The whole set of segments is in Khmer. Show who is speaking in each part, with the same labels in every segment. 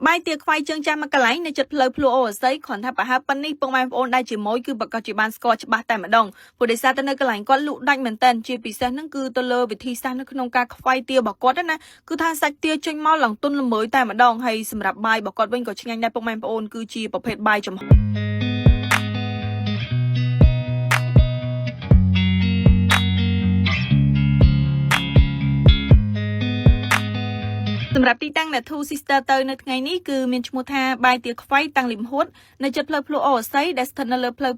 Speaker 1: បាយទាខ្វៃជើងចាស់មួយកន្លែងនៅជិតផ្លូវភ្លួអូអស័យគ្រាន់ថាប្រហែលប៉ុណ្នេះពុកម៉ែបងប្អូនដែលជាមួយគឺប្រកាសជាបានស្គាល់ច្បាស់តែម្ដងព្រោះដោយសារតែនៅកន្លែងគាត់លក់ដាច់មែនតើជាពិសេសហ្នឹងគឺទៅលើវិធីសាស្ត្រនៅក្នុងការខ្វៃទារបស់គាត់ណាគឺថាសាច់ទាចេញមកឡើងទន់ល្មើយតែម្ដងហើយសម្រាប់បាយរបស់គាត់វិញក៏ឆ្ងាញ់ដែរពុកម៉ែបងប្អូនគឺជាប្រភេទបាយចំហ សម្រាប់ទីតាំងអ្នក Two Sister ទៅនៅថ្ងៃនេះគឺមានឈ្មោះថាបាយទាខ្វៃតាំងលឹមហួតនៅជិតផ្លូវភ្លុអូអស័យដែលស្ថិតនៅលើផ្លូវ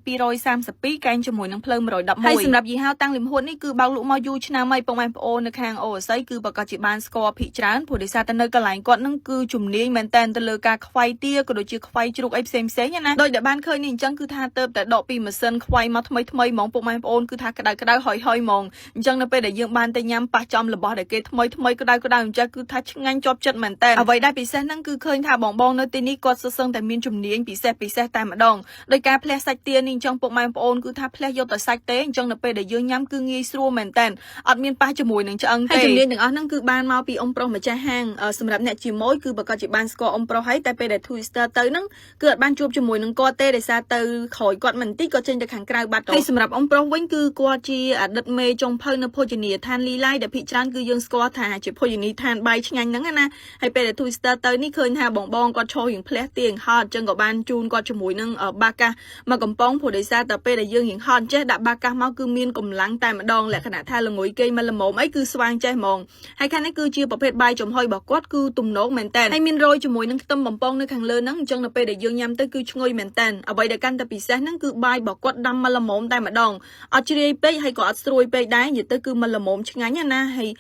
Speaker 1: 232កែងជាមួយនឹងផ្លូវ111ហើយសម្រាប់យីហោតាំងលឹមហួតនេះគឺបើកលក់មកយូរឆ្នាំហើយពុកម៉ែបងប្អូននៅខាងអូអស័យគឺប្រកាសជាបានស្គាល់ភាគច្រើនព្រោះដោយសារតែនៅកន្លែងគាត់នឹងគឺជំនាញមែនតែនទៅលើការខ្វៃទាក៏ដូចជាខ្វៃជ្រូកអីផ្សេងផ្សេងៗណាដោយដែលបានឃើញនេះអញ្ចឹងគឺថាទៅតែដកពីម៉ាស៊ីនខ្វៃមកថ្មីថ្មីហ្មងពុកម៉ែបងប្អូនគឺថាក្តៅក្តៅហុយហុយហ្មង អញ្ចឹងនៅពេលដែលយើងបានទៅញ៉ាំប៉ះចំរបស់ដែលគេថ្មីថ្មីក្តៅក្តៅអញ្ចឹងគឺថាឆ្ងាញ់ជាប់ចិត្តមែនតើអ្វីដែលពិសេសហ្នឹងគឺឃើញថាបងបងនៅទីនេះគាត់សុទ្ធសឹងតែមានជំនាញពិសេសពិសេសតែម្ដងដោយការផ្លះសាច់ទានេះអញ្ចឹងពុកម៉ែបងប្អូនគឺថាផ្លះយកតែសាច់ទេអញ្ចឹងនៅពេលដែលយើងញ៉ាំគឺងាយស្រួលមែនតើអត់មានប៉ះជាមួយនឹងឆ្អឹងទេហើយជំនាញទាំងអស់ហ្នឹងគឺបានមកពីអ៊ំប្រុសម្ចាស់ហាងសម្រាប់អ្នកជាមួយគឺប្រកាសជាបានស្គាល់អ៊ំប្រុសហើយតែពេលដែល Twister ទៅហ្នឹងគឺអត់បានជួបជាមួយនឹងគាត់ទេដោយសារទៅក្រោយគាត់មិនតិចក៏ចេញទៅខាងក្រៅបាត់ទៅហើយសម្រាប់អ៊ំប្រុសវិញគឺគាត់ជាអតីតមេចុងភៅនៅភោជនីយដ្ឋានលីឡៃដែលភាគច្រើនគឺយើងស្គាល់ថាជាភោជនីយដ្ឋានបាយឆ្ងាញ់ហ្នឹងណាហើយពេលដែល Twister ទៅនេះឃើញថាបងបងគាត់ឈររៀងផ្លះទៀងហត់អញ្ចឹងក៏បានជូនគាត់ជាមួយនឹងបាកាសមកកំប៉ុងព្រោះដោយសារតែពេលដែលយើងរៀងហត់ចេះដាក់បាកាសមកគឺមានកម្លាំងតែម្ដងលក្ខណៈថាល្ងុយគេងមកល្មមអីគឺស្វាងចេះហ្មង ហើយខាងនេះគឺជាប្រភេទបាយចំហុយរបស់គាត់គឺទំនងមែនតើហើយមានរយជាមួយនឹងខ្ទឹមបំពងនៅខាងលើហ្នឹងអញ្ចឹងនៅពេលដែលយើងញ៉ាំទៅគឺឈ្ងុយមែនតើអ្វីដែលកាន់តែពិសេសហ្នឹងគឺបាយរបស់គាត់ដាំមកល្មមតែម្ដងអត់ជ្រាយពេកហើយក៏អត់ស្រួយពេកដែរនិយាយទៅគឺមកល្មមឆ្ងាញ់ណាហើយ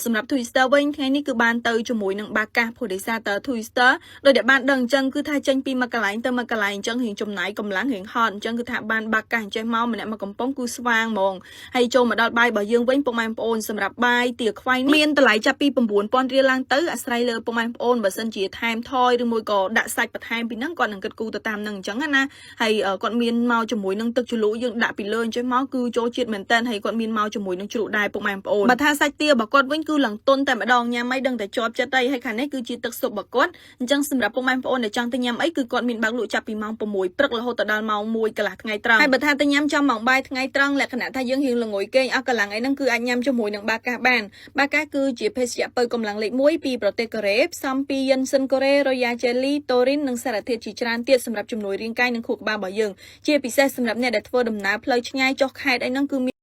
Speaker 1: សម្រាប់ Twister វិញថ្ងៃនេះគឺបានទៅជាមួយនឹងបាកាសព្រោះដោយសារតើ Twister ដោយដែលបានដឹងអញ្ចឹងគឺថាចេញពីមួយកន្លែងទៅមួយកន្លែងអញ្ចឹងរៀងចំណាយកម្លាំងរៀងហត់អញ្ចឹងគឺថាបានបាកាសអញ្ចេះមកម្នាក់មកកំប៉ុងគឺស្វាងហ្មង ហើយចូលមកដល់បាយរបស់យើងវិញពុកម៉ែបងប្អូនសម្រាប់បាយទាខ្វៃនេះមានតម្លៃចាប់ពី9000រៀលឡើងទៅអាស្រ័យលើពុកម៉ែបងប្អូនបើសិនជាថែមថយឬមួយក៏ដាក់សាច់បន្ថែមពីហ្នឹងគាត់នឹងគិតគូរទៅតាមហ្នឹងអញ្ចឹងណាហើយគាត់មានមកជាមួយនឹងទឹកជ្រលក់យើងដាក់ពីលើអញ្ចឹងមកគឺចូលជាតិមែនតើហើយគាត់មានមកជាមួយនឹងជ្រូកដែរពុកម៉ែបងប្អូនបើថាសាច់ទារបស់គាត់វិញគឺឡើងទន់តែម្ដងញ៉ាំអីដឹងតែជាប់ចិត្តហើយហើយខាងនេះគឺជាទឹកស៊ុបរបស់គាត់អញ្ចឹងសម្រាប់ពុកម៉ែបងប្អូនដែលចង់ទៅញ៉ាំអីគឺគាត់មានបើកលក់ចាប់ពីម៉ោង6ព្រឹករហូតដល់ម៉ោង1កន្លះថ្ងៃត្រង់ហើយបើថាទៅញ៉ាំចំម៉ោងបាយថ្ងៃត្រង់លក្ខណៈថាយើងរៀងល្ងុយគេងអស់កម្លាំងអីហ្នឹងគឺអាចញ៉ាំជាមួយនឹងបាកាសបានបាកាសគឺជាភេសជ្ជៈបើកម្លាំងលេខ1ពីប្រទេសកូរ៉េផ្សំពីយិនសិនកូរ៉េរ៉ូយ៉ាជេលីតូរីននិងសារធាតុជាច្រើនទៀតសម្រាប់ជំនួយរាងកាយនិងខួរក្បាលរបស់យើងជាពិសេសសម្រាប់អ្នកដែលធ្វើដំណើរផ្លូវឆ្ងាយចុះខេត្តអីហ្នឹងគឺ